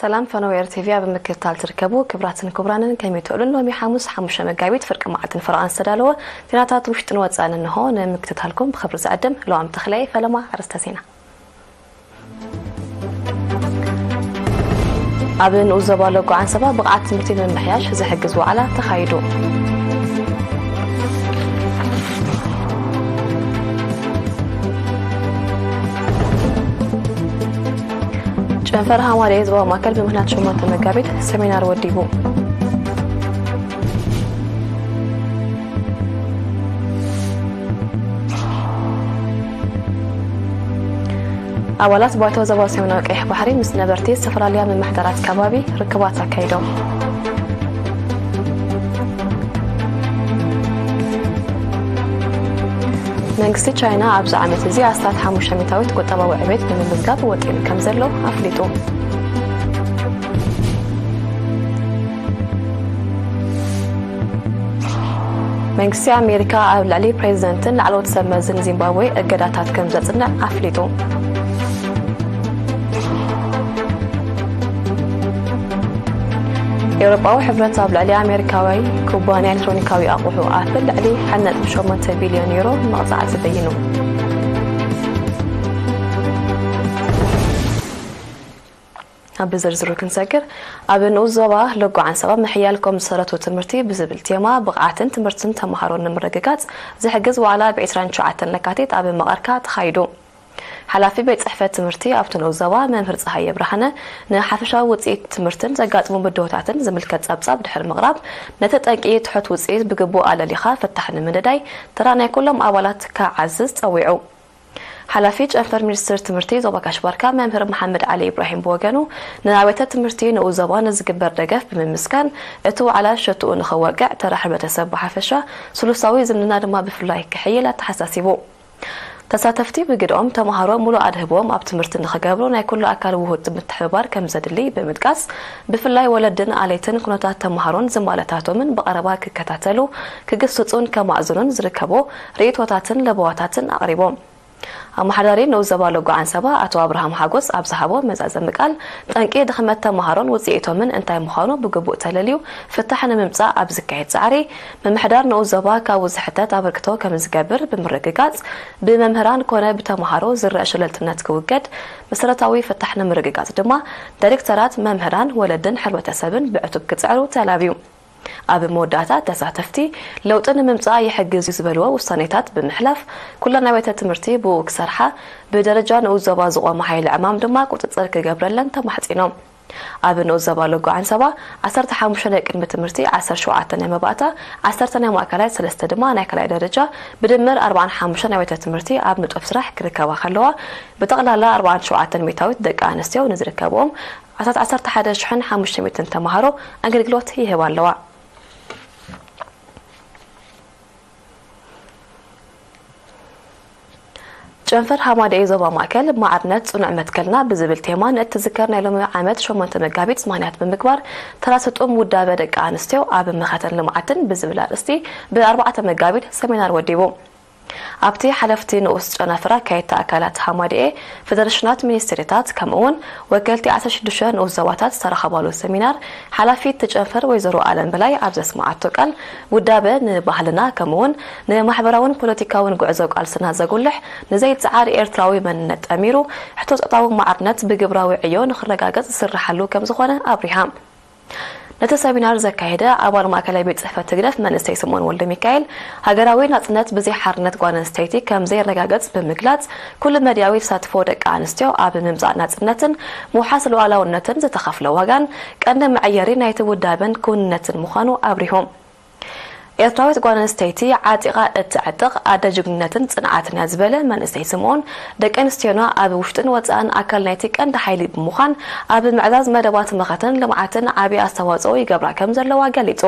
ሰላም ፈነወ ኤር ቲቪ ኣብ ምክትታል ትርከቡ ክብራትን ክቡራንን፣ ከመይ ትውዕሉን? ሎሚ ሓሙስ ሓሙሽተ መጋቢት ፍርቂ መዓልትን ፈረቓን ዝተዳለወ ዜናታት ውሽጥን ወጻእን እንሆ። ንምክትታልኩም ብኽብሪ ዝዕድም ለዋም ተኽለየ። ፈለማ ኣርእስተ ዜና። ኣብ ንኡስ ዞባ ሎጎ ዓንሰባ ብቕዓት ትምህርቲ ንምምሕያሽ ዝሕግዝ ዋዕላ ተኻይዱ። ጨንፈር ሃማደኤ ዞባ ማእከል ብምኽንያት ሸሞንተ መጋቢት ሰሚናር ወዲቡ። ኣባላት ባይቶ ዞባ ሰሜናዊ ቀይሕ ባሕሪ ምስ ነበርቲ ዝተፈላለያ ምምሕዳራት ከባቢ ርክባት ኣካይዶም። መንግስቲ ቻይና ኣብዚ ዓመት እዚ ኣስታት ሓሙሽተ ሚእታዊት ቁጠባዊ ዕቤት ንምምዝጋብ ወጢኑ ከም ዘሎ ኣፍሊጡ። መንግስቲ ኣሜሪካ ኣብ ልዕሊ ፕሬዚደንትን ላዕለዎት ሰብ መዝን ዚምባብዌ እገዳታት ከም ዘጽንዕ ኣፍሊጡ። ኤውሮጳዊ ሕብረት ኣብ ልዕሊ ኣሜሪካዊ ኩባንያ ኤሌክትሮኒካዊ ኣቑሑ ኣፕል ልዕሊ ሓደ ነጥቢ ሸሞንተ ቢልዮን ዩሮ መቕጻዕቲ በይኑ። ኣብ ዝርዝሩ ክንሰግር፣ ኣብ ንኡስ ዞባ ሎጎ ዓንሰባ ምሕያል ኮም ዝሰረቱ ትምህርቲ ብዝብል ቴማ ብቕዓትን ትምህርትን ተምሃሮ ንምርግጋጽ ዝሕግዝ ዋዕላ ብ ዕስራን ትሽዓተን ለካቲት ኣብ መቐርካ ተኻይዱ። ሓላፊ ቤት ጽሕፈት ትምህርቲ ኣብቲ ንኡስ ዞባ መምህር ጸሃየ ብርሃነ፣ ንሓፈሻዊ ውጽኢት ትምህርትን ዘጋጥሙ ብድሆታትን ዝምልከት ጸብጻብ ድሕሪ ምቕራብ፣ ነቲ ጠንቂ ትሑት ውጽኢት ብግቡእ ኣለሊኻ ፍታሕ ንምንዳይ ተራ ናይ ኩሎም ኣባላት ክዓዝዝ ጸዊዑ። ሓላፊ ጨንፈር ሚኒስትር ትምህርቲ ዞባ ካሽ ባርካ መምህር መሓመድ ዓሊ ኢብራሂም ብወገኑ፣ ንኣብያተ ትምህርቲ ንኡስ ዞባ ንዝግበር ደገፍ ብምምስጋን፣ እቲ ዋዕላ ሸትኡ ንኽወቅዕ ተራ ሕብረተሰብ ብሓፈሻ፣ ስሉሳዊ ዝምድና ድማ ብፍላይ ክሕይል ኣተሓሳሲቡ። ተሳተፍቲ ብግድኦም፣ ተምሃሮ ሙሉእ ኣድህቦኦም ኣብ ትምህርቲ ንኽገብሩ ናይ ኩሉ ኣካል ውሁድ ምትሕብባር ከም ዘድሊ ብምጥቃስ፣ ብፍላይ ወለድን ኣለይትን ኩነታት ተምሃሮን ዝማለታቶምን ብቐረባ ክከታተሉ፣ ክግስጹን ከማእዝኑን ዝርከቦ ርእይቶታትን ለበዋታትን ኣቕሪቦም። ኣመሓዳሪ ንኡስ ዞባ ሎጎ ዓንሰባ ኣቶ ኣብርሃም ሓጎስ ኣብ ዝሃቦ መዛዘሚ ቃል፣ ጠንቂ ድኽመት ተምሃሮን ውጽኢቶምን እንታይ ምዃኑ ብግቡእ ተለልዩ ፍታሕ ንምምጻእ ኣብ ዝካየድ ጻዕሪ፣ ምምሕዳር ንኡስ ዞባ ካብኡ ዝሕተት ኣበርክቶ ከም ዝገብር ብምርግጋጽ፣ ብመምህራን ኮነ ብተምሃሮ ዝረአ ሸለልትነት ክውገድ፣ መሰረታዊ ፍታሕ ንምርግጋጽ ድማ ዳይሬክተራት፣ መምህራን፣ ወለድን ሕብረተሰብን ብዕቱብ ክጽዕሩ ተላብዩ። ኣብ መወዳእታ ተሳተፍቲ፣ ለውጢ ንምምጻእ ይሕግዝ እዩ ዝበልዎ ውሳኔታት ብምሕላፍ፣ ኩለን ኣብያተ ትምህርቲ ብኡ ክሰርሓ፣ ብደረጃ ንኡስ ዞባ ዝቖመ ሓይሊ ዕማም ድማ ቁጽጽር ክገብረለን ተማሕጺኖም። ኣብ ንኡስ ዞባ ሎጎ ዓንሰባ፣ ዓሰርተ ሓሙሽተ ናይ ቅድመ ትምህርቲ፣ ዓሰርተ ሸውዓተ ናይ መባእታ፣ ዓሰርተ ናይ ማእከላይ፣ ሰለስተ ድማ ናይ ካልኣይ ደረጃ፣ ብድምር ኣርባዓን ሓሙሽተን ኣብያተ ትምህርቲ ኣብ ንጡፍ ስራሕ ክርከባ ከለዋ፣ ብጠቕላላ ኣርባዓን ሸውዓተን ሚእታዊት ደቂ ኣንስትዮ ንዝርከብኦም ኣስታት ዓሰርተ ሓደ ሽሕን ሓሙሽተ ሚእትን ተምሃሮ ኣገልግሎት ይህባ ኣለዋ። ጨንፈር ሃማደኤ ዞባ ማእከል ማዕርነት ጽኑዕ መትከልና ብዝብል ቴማ ንእትዝከር ናይ ሎሚ ዓመት ሸሞንተ መጋቢት ዝምኽንያት ብምግባር፣ ተራ ስጡም ውዳበ ደቂ ኣንስትዮ ኣብ መኸተን ልምዓትን ብዝብል ኣርእስቲ ብኣርባዕተ መጋቢት ሰሚናር ወዲቡ። ኣብቲ ሓለፍቲ ንኡስ ጨናፍር ኣካየድቲ ኣካላት ሃማደኤ፣ ፌደሬሽናት፣ ሚኒስትሪታት፣ ከምኡ እውን ወከልቲ ዓሰርተ ሽዱሽተ ንኡስ ዞባታት ዝተረኸባሉ ሰሚናር፣ ሓላፊት እቲ ጨንፈር ወይዘሮ ኣለም በላይ ኣብ ዘስመዓቶ ቃል፣ ውዳበ ንባህልና ከምኡ እውን ንማሕበራውን ፖለቲካውን ጉዕዞ ቃልስና ዘጉልሕ፣ ንዘይጸዓር ኤርትራዊ መንነት ጠሚሩ፣ ሕቶ ጾታዊ ማዕርነት ብግብራዊ ዕዮ ንኽረጋገጽ ዝስርሓሉ ከም ዝኾነ ኣብሪሃ። ነቲ ሰሚናር ዘካየደ ኣባል ማእከላይ ቤት ጽሕፈት ህግደፍ መንእሰይ ስምኦን ወልደ ሚካኤል፣ ሃገራዊ ናጽነት ብዘይ ሓርነት ጓል ኣንስተይቲ ከም ዘይረጋገጽ ብምግላጽ፣ ኩሉ መድያዊ ተሳትፎ ደቂ ኣንስትዮ ኣብ ምምጻእ ናጽነትን ምውሓስ ሉዓላውነትን ዝተኸፍለ ዋጋን ቀንዲ መዐየሪ ናይቲ ውዳበን ክውንነትን ምዃኑ ኣብሪሁ። ኤርትራዊት ጓል ኣንስተይቲ ዓጢቓ እትዕጥቕ ኣደ ጅግንነትን ጽንዓትን እያ ዝበለ መንእሰይ ስምኦን፣ ደቂ ኣንስትዮና ኣብ ውሽጥን ወጻእን ኣካል ናይቲ ቀንዲ ሓይሊ ብምዃን፣ ኣብ ምዕዛዝ መደባት መኸተን ልምዓትን ዓቢ ኣስተዋጽኦ ይገብራ ከም ዘለዋ ገሊጹ።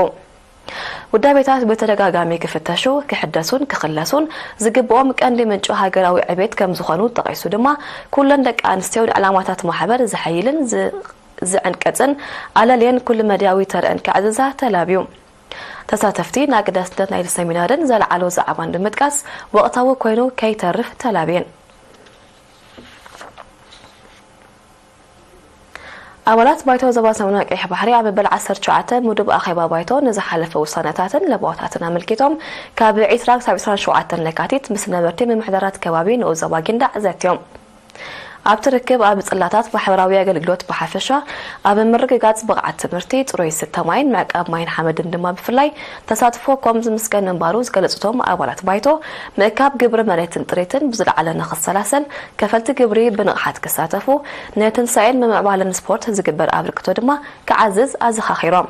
ውዳቤታት ብተደጋጋሚ ክፍተሹ፣ ክሕደሱን ክኽለሱን ዝግብኦም ቀንዲ ምንጪ ሃገራዊ ዕቤት ከም ዝኾኑ ጠቒሱ ድማ፣ ኩለን ደቂ ኣንስትዮ ንዕላማታት ማሕበር ዘሐይልን ዝ-፣ ዝዕንቅጽን ኣለልየን ኩሉ መድያዊ ተርእን ከዕዝዛ ተላብዩ። ተሳተፍቲ ንኣገዳስነት ናይቲ ሰሚናርን ዘልዓሎ ዛዕባን ብምጥቃስ፣ ወቕታዊ ኮይኑ ከይተርፍ ተላብየን። ኣባላት ባይቶ ዞባ ሰሜናዊ ቀይሕ ባሕሪ ኣብ መበል ዓሰርተ ትሽዓተ ምዱብ ኣኼባ ባይቶ ንዝሓለፈ ውሳነታትን ለበዋታትን ኣመልኪቶም ካብ ዕስራ ክሳብ ዕስራን ሸውዓተን ለካቲት ምስ ነበርቲ ምምሕዳራት ከባቢ ንኡስ ዞባ ጊንዳዕ ዘትዮም። ኣብቲ ርክብ ኣብ ጽላታት ማሕበራዊ ኣገልግሎት ብሓፈሻ፣ ኣብ ምርግጋጽ ብቕዓት ትምህርቲ፣ ጽሩይ ዝስተ ማይን ምዕቃብ ማይን ሓመድን ድማ ብፍላይ ተሳትፎ ኮም ዝምስገን ምንባሩ ዝገለጹ እቶም ኣባላት ባይቶ፣ ምእካብ ግብሪ መሬትን ጥሪትን ብዝለዓለ ንኽሰላሰል፣ ከፈልቲ ግብሪ ብንቕሓት ክሳተፉ፣ ንትንሳኤን ምምዕባልን ስፖርት ዝግበር ኣበርክቶ ድማ ክዓዝዝ ኣዘኻኺሮም።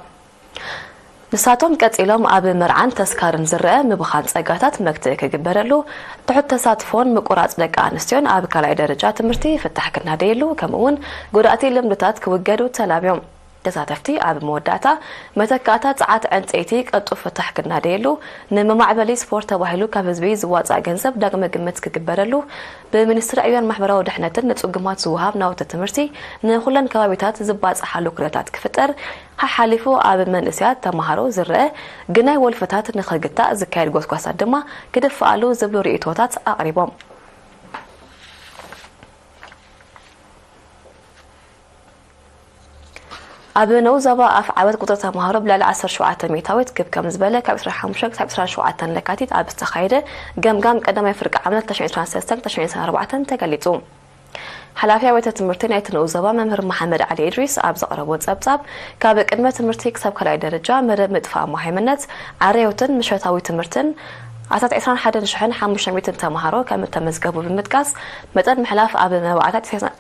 ንሳቶም ቀጺሎም ኣብ መርዓን ተስካርን ዝረአ ምብኻን ጸጋታት መግትኢ ክግበረሉ፣ ትሑት ተሳትፎን ምቁራጽ ደቂ ኣንስትዮን ኣብ ካልኣይ ደረጃ ትምህርቲ ፍታሕ ክናደየሉ፣ ከምኡ እውን ጎዳእቲ ልምድታት ክውገዱ ተላብዮም። ተሳተፍቲ ኣብ መወዳእታ መተካእታ ጸዓት ዕንጸይቲ ቀልጡፍ ፍታሕ ክናደየሉ፣ ንመማዕበሊ ስፖርት ተባሂሉ ካብ ህዝቢ ዝዋጻእ ገንዘብ ዳግመ ግምት ክግበረሉ፣ ብሚኒስትሪ ዕዮን ማሕበራዊ ድሕነትን ንጽጉማት ዝወሃብ ናውቲ ትምህርቲ ንኹለን ከባቢታት ዝባጽሓሉ ኩነታት ክፍጠር፣ ሓሓሊፉ ኣብ መንእሰያት ተማሃሮ ዝረአ ግናይ ወልፍታት ንኽግታእ ዝካየድ ጎስጓሳት ድማ ክድፍኣሉ ዝብሉ ርእይቶታት ኣቕሪቦም። ኣብ ንኡስ ዞባ ኣፍዓበት ቁጽሪ ተማሃሮ ብልዕሊ ዓሰርተ ሸውዓተ ሚእታዊት ክብ ከም ዝበለ ካብ ዕስራን ሓሙሽተን ክሳብ ዕስራን ሸውዓተን ለካቲት ኣብ ዝተኻየደ ገምጋም ቀዳማይ ፍርቂ ዓመት ክልተ ሽሕን ዕስራን ሰለስተን ክልተ ሽሕን ዕስራን ኣርባዕተን ተገሊጹ። ሓላፊ ኣብያተ ትምህርቲ ናይቲ ንኡስ ዞባ መምህር መሓመድ ዓሊ ኢድሪስ ኣብ ዘቕረቦ ጸብጻብ፣ ካብ ቅድመ ትምህርቲ ክሳብ ካልኣይ ደረጃ መደብ ምጥፋእ መሃይምነት፣ ዓርዮትን ምሸታዊ ትምህርትን ኣስታት ዕስራን ሓደን ሽሕን ሓሙሽተ ሚእትን ተማሃሮ ከም እተመዝገቡ ብምጥቃስ፣ መጠን ምሕላፍ ኣብ መባእታ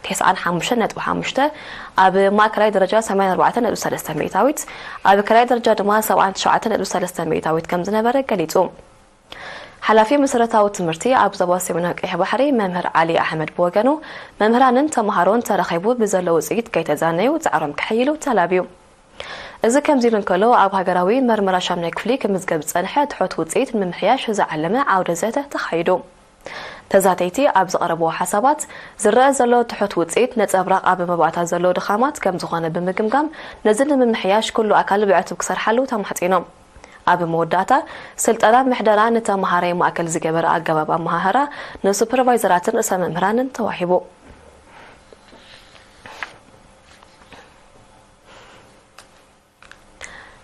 ተስዓን ሓሙሽተን ነጥቢ ሓሙሽተ፣ ኣብ ማእከላይ ደረጃ ሰማንያን ኣርባዕተን ነጥቢ ሰለስተ ሚእታዊት፣ ኣብ ካልኣይ ደረጃ ድማ ሰብዓን ትሽዓተን ነጥቢ ሰለስተ ሚእታዊት ከም ዝነበረ ገሊጹ። ሓላፊ መሰረታዊ ትምህርቲ ኣብ ዞባ ሰሜናዊ ቀይሕ ባሕሪ መምህር ዓሊ ኣሕመድ ብወገኑ፣ መምህራንን ተምሃሮን ተራኺቡ ብዘሎ ውጽኢት ከይተዛነዩ ጻዕሮም ከሐይሉ ተላብዩ። እዚ ከምዚ ኢሉ እንከሎ፣ ኣብ ሃገራዊ መርመራ ሻምናይ ክፍሊ ክምዝገብ ዝጸንሐ ትሑት ውጽኢት ንምምሕያሽ ዝዓለመ ዓውደ ዘተ ተኻይዱ። ተዛተይቲ ኣብ ዘቕረብዎ ሓሳባት፣ ዝረአ ዘሎ ትሑት ውጽኢት ነጸብራቕ ኣብ መባእታ ዘሎ ድኻማት ከም ዝኾነ ብምግምጋም፣ ነዚ ንምምሕያሽ ኩሉ ኣካል ብዕቱብ ክሰርሓሉ ተማሕጺኖም። ኣብ መወዳእታ፣ ስልጠና ምሕደራ ንተመሃራይ ማእከል ዝገበረ ኣገባብ ኣመሃህራ ንሱፐርቫይዘራትን ርእሰ መምህራንን ተዋሂቡ።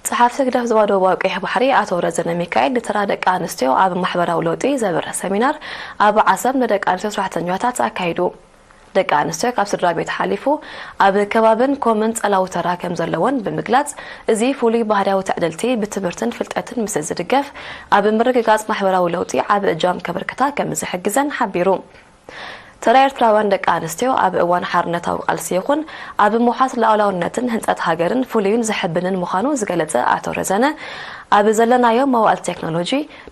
ጸሓፊ ህግደፍ ዞባ ደቡባዊ ቀይሕ ባሕሪ ኣቶ ረዘነ ሚካኤል ንተራ ደቂ ኣንስትዮ ኣብ ማሕበራዊ ለውጢ ዘብርህ ሰሚናር ኣብ ዓሰብ ንደቂ ኣንስትዮ ሰራሕተኛታት ኣካይዱ። ደቂ ኣንስትዮ ካብ ስድራ ቤት ሓሊፉ ኣብ ከባብን ኮምን ጸላዊ ተራ ከም ዘለወን ብምግላጽ፣ እዚ ፍሉይ ባህርያዊ ትዕድልቲ ብትምህርትን ፍልጠትን ምስ ዝድገፍ፣ ኣብ ምርግጋጽ ማሕበራዊ ለውጢ ዓቢ እጃም ከበርክታ ከም ዝሕግዘን ሓቢሩ። ተራ ኤርትራውያን ደቂ ኣንስትዮ ኣብ እዋን ሓርነታዊ ቃልሲ ይኹን ኣብ ምውሓስ ሉዓላውነትን ህንጸት ሃገርን ፍሉይን ዘሐብንን ምዃኑ ዝገለጸ ኣቶ ረዘነ፣ ኣብ ዘለናዮ መዋእል ቴክኖሎጂ፣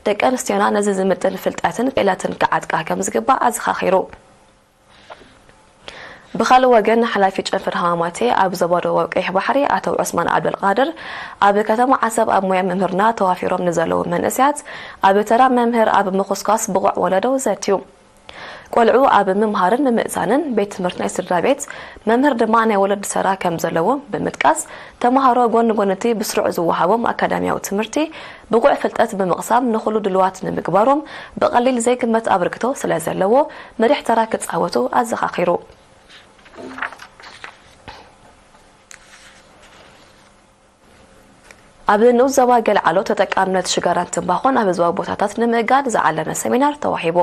ደቂ ኣንስትዮና ነዚ ዝምጥን ፍልጠትን ክእለትን ክዓጥቃ ከም ዝግባእ ኣዘኻኺሩ። ብኻልእ ወገን፣ ሓላፊ ጨንፈር ሃማማቴ ኣብ ዞባ ደቡባዊ ቀይሕ ባሕሪ ኣቶ ዑስማን ዓብደልቃድር፣ ኣብ ከተማ ዓሰብ ኣብ ሞያ ምምህርና ተዋፊሮም ንዘለዉ መንእሰያት፣ ኣብ ተራ መምህር ኣብ ምኹስኳስ ብቑዕ ወለዶ ዘትዩ። ቆልዑ ኣብ ምምሃርን ምምእዛንን ቤት ትምህርቲ ናይ ስድራ ቤት፣ መምህር ድማ ናይ ወለዲ ተራ ከም ዘለዎ ብምጥቃስ፣ ተምሃሮ ጎኒ ጎኒ እቲ ብስሩዕ ዝወሃቦም ኣካዳሚያዊ ትምህርቲ፣ ብቑዕ ፍልጠት ብምቕሳም ንኹሉ ድሉዋት ንምግባሮም ብቐሊል ዘይግመት ኣበርክቶ ስለ ዘለዎ፣ መሪሕ ተራ ክጻወቱ ኣዘኻኺሩ። ኣብ ንኡስ ዞባ ገልዓሎ ተጠቃምነት ሽጋራን ትንባኾን ኣብ ህዝባዊ ቦታታት ንምእጋድ ዝዓለመ ሰሚናር ተዋሂቡ።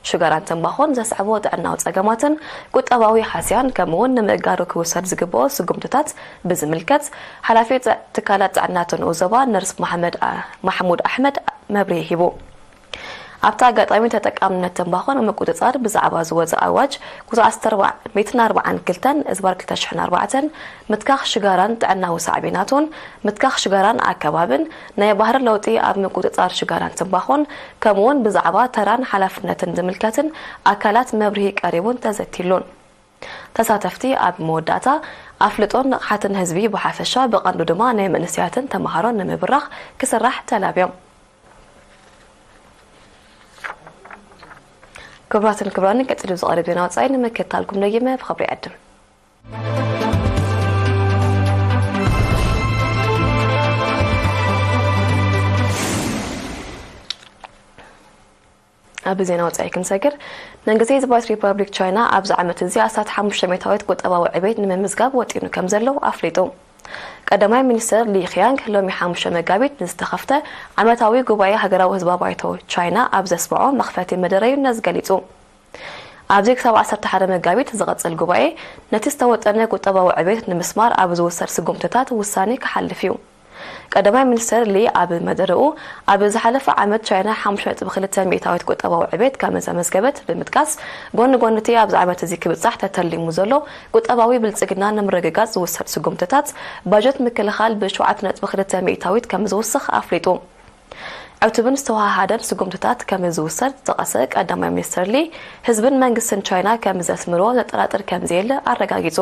ሽጋራን ትንባኾን ዘስዕቦ ጥዕናዊ ጸገማትን ቁጠባዊ ሃስያን፣ ከምኡ'ውን ንምእጋዱ ክውሰድ ዝግብኦ ስጉምትታት ብዝምልከት፣ ሓላፊ ጥ-፣ ትካላት ጥዕና እቲ ንኡስ ዞባ ነርስ መሓመድ ኣ-፣ ማሕሙድ ኣሕመድ መብርሂ ሂቡ። ኣብቲ ኣጋጣሚ፣ ተጠቃምነት ትንባኾ ንምቁጽጻር ብዛዕባ ዝወጸ ኣዋጅ ቁጽሪ ዓሰርተ ኣርባዕተ ሚእትን ኣርባዓን ክልተን እዝባር ክልተ ሽሕን ኣርባዕተን፣ ምትካኽ ሽጋራን ጥዕናዊ ሳዕቤናቱን፣ ምትካኽ ሽጋራን ኣከባብን፣ ናይ ባህሪ ለውጢ ኣብ ምቁጽጻር ሽጋራን ትንባኾን፣ ከምኡ'ውን ብዛዕባ ተራን ሓላፍነትን ዝምልከትን ኣካላት መብርሂ ቀሪቡን ተዘቲሉን። ተሳተፍቲ ኣብ መወዳእታ፣ ኣፍልጦን ንቕሓትን ህዝቢ ብሓፈሻ፣ ብቐንዱ ድማ ናይ መንእሰያትን ተምሃሮን ንምብራኽ ክስራሕ ተላብዮም። ክቡራትን ክቡራንን፣ ቀጺሉ ዝቐርብ ዜና ወጻኢ ንምክትታልኩም ደጊመ ብኽብሪ ይዕድም። ኣብ ዜና ወጻኢ ክንሰግር፣ መንግስቲ ህዝባዊት ሪፐብሊክ ቻይና ኣብዚ ዓመት እዚ ኣስታት ሓሙሽተ ሚእታዊት ቁጠባዊ ዕቤት ንምምዝጋብ ወጢኑ ከም ዘሎ ኣፍሊጡ። ቀዳማይ ሚኒስትር ሊ ኺያንግ ሎሚ ሓሙሽተ መጋቢት ንዝተኸፍተ ዓመታዊ ጉባኤ ሃገራዊ ህዝባዊ ባይቶ ቻይና ኣብ ዘስምዖ መኽፈቲ መደረ እዩ ነዚ ገሊጹ። ኣብዚ ክሳብ ዓሰርተ ሓደ መጋቢት ዝቐጽል ጉባኤ ነቲ ዝተወጠነ ቁጠባዊ ዕቤት ንምስማር ኣብ ዝውሰድ ስጉምትታት ውሳኔ ክሓልፍ እዩ። ቀዳማይ ሚኒስትር ሊ ኣብ መደረኡ፣ ኣብ ዝሓለፈ ዓመት ቻይና ሓሙሽተ ነጥቢ ክልተ ሚእታዊት ቁጠባዊ ዕቤት ከም ዘመዝገበት ብምጥቃስ፣ ጎኒ ጎኒ እቲ ኣብዚ ዓመት እዚ ክብጻሕ ተተሊሙ ዘሎ ቁጠባዊ ብልጽግና ንምርግጋጽ ዝውሰድ ስጉምትታት፣ ባጀት ምክልኻል ብሸውዓተ ነጥቢ ክልተ ሚእታዊት ከም ዝውስኽ ኣፍሊጡ። ዕቱብን ዝተወሃሃደን ስጉምትታት ከም ዝውሰድ ዝጠቐሰ ቀዳማይ ሚኒስትር ሊ፣ ህዝብን መንግስትን ቻይና ከም ዘስምርዎ ዘጠራጥር ከም ዘየለ ኣረጋጊጹ።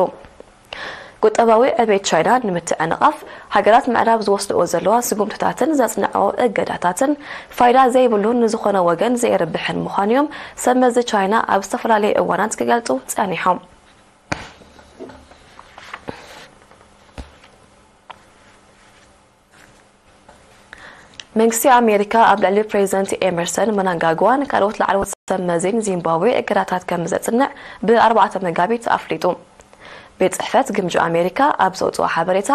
ቁጠባዊ ዕቤት ቻይና ንምትዕንቓፍ፣ ሃገራት ምዕራብ ዝወስድኦ ዘለዋ ስጉምትታትን ዘጽንዐኦ እገዳታትን ፋይዳ ዘይብሉን ንዝኾነ ወገን ዘየርብሕን ምዃኑ እዮም ሰብ መዚ ቻይና ኣብ ዝተፈላለየ እዋናት ክገልጹ ጸኒሖም። መንግስቲ ኣሜሪካ ኣብ ልዕሊ ፕሬዚደንት ኤመርሰን መናንጋግዋን ካልኦት ላዕለዎት ሰብ መዚን ዚምባብዌ እገዳታት ከም ዘጽንዕ ብኣርባዕተ መጋቢት ኣፍሊጡ። ቤት ጽሕፈት ግምጃ ኣሜሪካ ኣብ ዘውጽኦ ሓበሬታ፣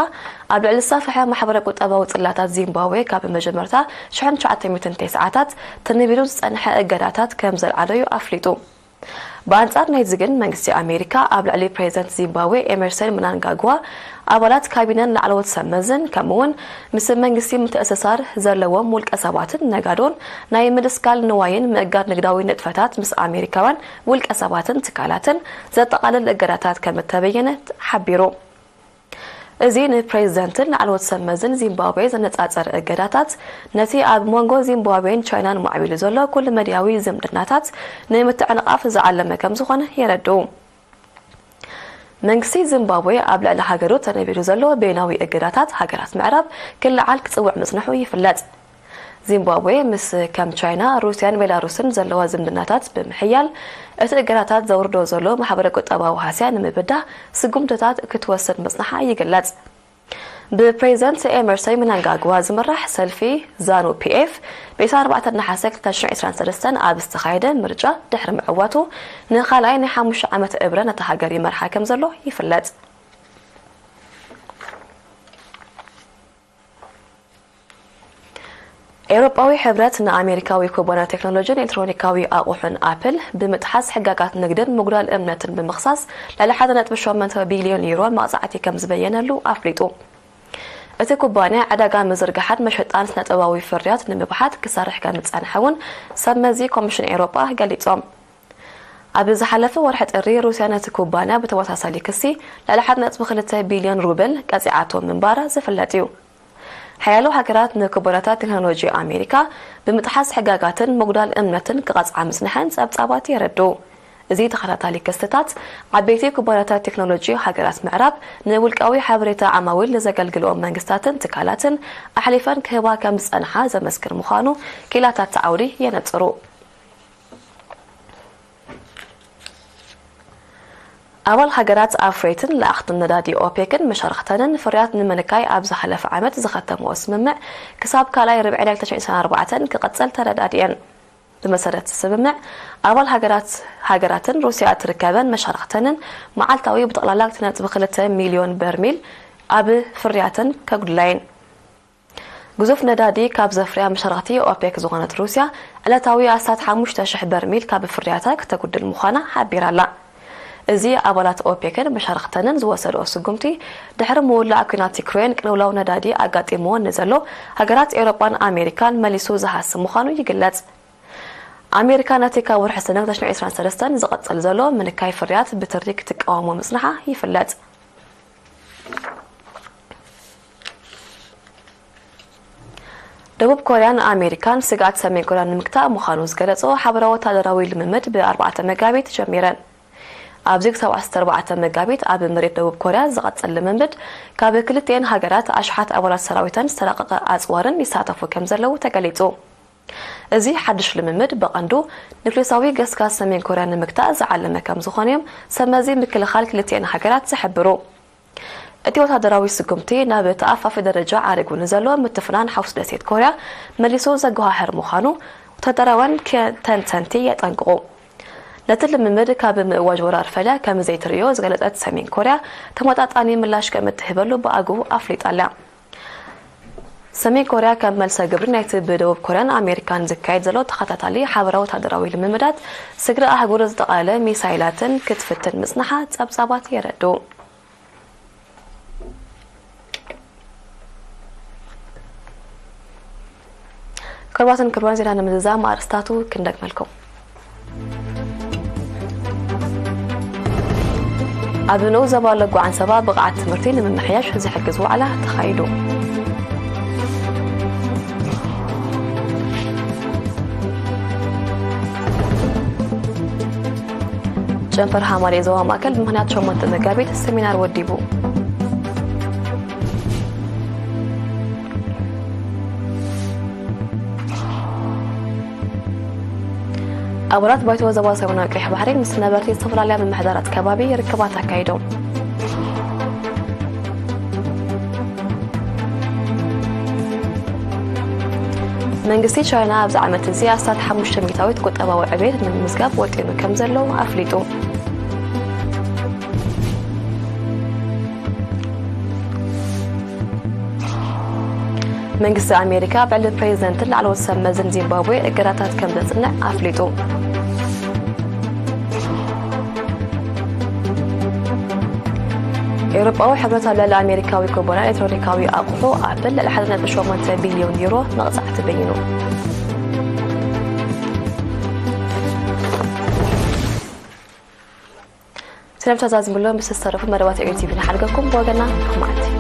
ኣብ ልዕሊ ዝሰፍሐ ማሕበረ ቁጠባዊ ጽላታት ዚምባብዌ ካብ መጀመርታ ሽሕን ትሽዓተ ሚእትን ተስዓታት ተነቢሩ ዝጸንሐ እገዳታት ከም ዘልዓለዩ ኣፍሊጡ። ብኣንጻር ናይዚ ግን፣ መንግስቲ ኣሜሪካ ኣብ ልዕሊ ፕሬዚደንት ዚምባብዌ ኤመርሰን ምናንጋግዋ፣ ኣባላት ካቢነን ላዕለዎት ሰብ መዝን፣ ከምኡ'ውን ምስ መንግስቲ ምትእስሳር ዘለዎም ውልቀ ሰባትን ነጋዶን፣ ናይ ምድስካል ንዋይን ምእጋድ ንግዳዊ ንጥፈታት ምስ ኣሜሪካውያን ውልቀ ሰባትን ትካላትን ዘጠቓልል እገዳታት ከም እተበየነ ሓቢሩ። እዚ ንፕሬዚደንትን ላዕለዎት ሰብ መዝን ዚምባብዌ ዘነጻጸረ እገዳታት፣ ነቲ ኣብ መንጎ ዚምባብዌን ቻይናን ማዕቢሉ ዘሎ ኩለመዳያዊ ዝምድናታት ንምትዕንቓፍ ዝዓለመ ከም ዝኾነ የረድኡ። መንግስቲ ዚምባብዌ ኣብ ልዕሊ ሃገሩ ተነቢሩ ዘሎ በይናዊ እገዳታት ሃገራት ምዕራብ ክለዓል ክጽውዕ ምጽንሑ ይፍለጥ። ዚምባብዌ ምስ ከም ቻይና፣ ሩስያን ቤላሩስን ዘለዋ ዝምድናታት ብምሕያል፣ እቲ እገዳታት ዘውርዶ ዘሎ ማሕበረ ቁጠባዊ ሃስያ ንምብዳህ ስጉምትታት ክትወስድ ምጽንሓ ይግለጽ። ብፕሬዚደንት ኤመርሰን ምናንጋግዋ ዝምራሕ ሰልፊ ዛኑ ፒኤፍ፣ ብ ዕስራን ኣርባዕተን ነሓሰ ክልተ ሽሕን ዕስራን ሰለስተን ኣብ ዝተኻየደ ምርጫ ድሕሪ ምዕዋቱ፣ ንኻልኣይ ናይ ሓሙሽተ ዓመት እብረ ነታ ሃገር ይመርሓ ከም ዘሎ ይፍለጥ። ኤውሮጳዊ ሕብረት ንኣሜሪካዊ ኩባንያ ቴክኖሎጂን ኤሌክትሮኒካዊ ኣቑሑን ኣፕል ብምጥሓስ ሕጋጋት ንግድን ምጉዳል እምነትን ብምኽሳስ ልዕሊ ሓደ ነጥቢ ሸሞንተ ቢልዮን ዩሮ መቕጻዕቲ ከም ዝበየነሉ ኣፍሊጡ። እቲ ኩባንያ ዕዳጋ ምዝርጋሓን መሸጣን ስነ-ጥበባዊ ፍርያት ንምብሓት ክሰርሕ ከም ዝጸንሐ እውን ሰብ መዚ ኮሚሽን ኤውሮጳ ገሊጾም። ኣብ ዝሓለፈ ወርሒ ጥሪ፣ ሩስያ ነቲ ኩባንያ ብተመሳሳሊ ክሲ ልዕሊ ሓደ ነጥቢ ክልተ ቢልዮን ሩብል ቀጺዓቶ ምንባራ ዝፍለጥ እዩ። ሓያሎ ሃገራት ንኩባንያታት ቴክኖሎጂ ኣሜሪካ ብምጥሓስ ሕጋጋትን ምጉዳል እምነትን ክቐጽዓ ምጽንሐን ጸብጻባት የረድኡ። እዚ ተኸታታሊ ክስታት፣ ዓበይቲ ኩባንያታት ቴክኖሎጂ ሃገራት ምዕራብ ንውልቃዊ ሓበሬታ ዓማዊል ንዘገልግልኦም መንግስታትን ትካላትን ኣሕሊፈን ክህባ ከም ዝጸንሓ ዘመስክር ምዃኑ ክኢላታት እቲ ዓውዲ የነጽሩ። ኣባል ሃገራት ኣፍረይትን ለኣኽትን ነዳዲ ኦፔክን መሻርኽተንን ፍርያት ንምንካይ ኣብ ዝሓለፈ ዓመት ዝኸተምኦ ስምምዕ ክሳብ ካልኣይ ርብዒ ናይ ክልተ ሽሕን ዕስራን ኣርባዕተን ክቕጽል ተረዳዲኤን። ብመሰረት ስምምዕ፣ ኣባል ሃገራት ሃገራትን ሩስያ እትርከበን መሻርኽተንን መዓልታዊ ብጠቕላላ ክልተ ነጥቢ ክልተ ሚልዮን በርሚል ኣብ ፍርያተን ከጉድላ እየን። ግዙፍ ነዳዲ ካብ ዘፍርያ መሻርኽቲ ኦፔክ ዝኾነት ሩስያ፣ ዕለታዊ ኣስታት ሓሙሽተ ሽሕ በርሚል ካብ ፍርያታ ክተጉድል ምዃና ሓቢራ ኣላ። እዚ ኣባላት ኦፔክን መሻርኽተንን ዝወሰድኦ ስጉምቲ፣ ድሕሪ ምውላዕ ኲናት ዩክሬን ቅልውላው ነዳዲ ኣጋጢምዎ ንዘሎ ሃገራት ኤውሮጳን ኣሜሪካን መሊሱ ዝሃሲ ምዃኑ ይግለጽ። ኣሜሪካ ነቲ ካብ ወርሒ ሰነ ክልተ ሽሕን ዕስራን ሰለስተን ዝቐጽል ዘሎ ምንካይ ፍርያት ብትሪ ክትቃወሞ ምጽንሓ ይፍለጥ። ደቡብ ኮርያን ኣሜሪካን ስግኣት ሰሜን ኮርያ ንምግታእ ምዃኑ ዝገለጾ ሓበራዊ ወታደራዊ ልምምድ ብኣርባዕተ መጋቢት ጀሚረን። ኣብዚ ክሳብ ዓሰርተ ኣርባዕተ መጋቢት ኣብ መሬት ደቡብ ኮርያ ዝቐጽል ልምምድ፣ ካብ ክልቲኤን ሃገራት ኣሽሓት ኣባላት ሰራዊተን ዝተራቐቐ ኣጽዋርን ይሳተፉ ከም ዘለዉ ተገሊጹ። እዚ ሓድሽ ልምምድ ብቐንዱ ኒውክሌሳዊ ገስጋስ ሰሜን ኮርያ ንምግታእ ዝዓለመ ከም ዝኾነ እዮም ሰብ መዚ ምክልኻል ክልቲኤን ሃገራት ዝሕብሩ። እቲ ወታደራዊ ስጉምቲ ናብ ተኣፋፊ ደረጃ ዓሪጉ ንዘሎ ምትፍናን ሓውሲ ደሴት ኮርያ መሊሱ ዘጓሃህር ምዃኑ ወታደራውያን ተንተንቲ የጠንቅቑ። ነቲ ልምምድ ካብ ምእዋጅ ወራር ፈልያ ከም ዘይትርእዮ ዝገለጸት ሰሜን ኮርያ፣ ተመጣጣኒ ምላሽ ከም እትህበሉ ብኣግኡ ኣፍሊጣ ኣላ። ሰሜን ኮርያ ከም መልሰ ግብሪ ናይቲ ብደቡብ ኮርያን ኣሜሪካን ዝካየድ ዘሎ ተኸታታሊ ሓበራዊ ወታደራዊ ልምምዳት፣ ስግረ ኣህጉር ዝጠቓለለ ሚሳይላትን ክትፍትን ምጽንሓ ጸብጻባት የረድኡ። ክቡራትን ክቡራን፣ ዜና ንምዝዛም ኣርእስታቱ ክንደግመልኩም። ኣብ ንኡስ ዞባ ለጎ ዓንሰባ ብቕዓት ትምህርቲ ንምምሕያሽ ዝሕግዝ ዋዕላ ተኻይዱ። ጨንፈር ሃማሬ ዞባ ማእከል ብምኽንያት ሸሞንተ መጋቢት ሰሚናር ወዲቡ። ኣባላት ባይቶ ዞባ ሰሜናዊ ቀይሕ ባሕሪ ምስ ነበርቲ ዝተፈላለያ ምምሕዳራት ከባቢ ርክባት ኣካይዶም። መንግስቲ ቻይና ኣብዚ ዓመት እዚ ኣስታት ሓሙሽተ ሚእታዊት ቁጠባዊ ዕቤት ንምምዝጋብ ወጢኑ ከም ዘሎ ኣፍሊጡ። መንግስቲ ኣሜሪካ ኣብ ልዕሊ ፕሬዚደንትን ላዕለዎት ሰብ መዝን ዚምባብዌ እገዳታት ከም ዘጽንዕ ኣፍሊጡ። ኤውሮጳዊ ሕብረት ኣብ ልዕሊ ኣሜሪካዊ ኩባንያ ኤሌክትሮኒካዊ ኣቑሑ ኣፕል ልዕሊ ሓደ ነጥቢ ሸሞንተ ቢልዮን ዩሮ መቕጻዕቲ በይኑ። ሰላም ተዛዝምሎም ምስ ዝተረፉ መደባት ኤሪ ቲቪ ንሓድገኩም። ብወገና መዓልቲ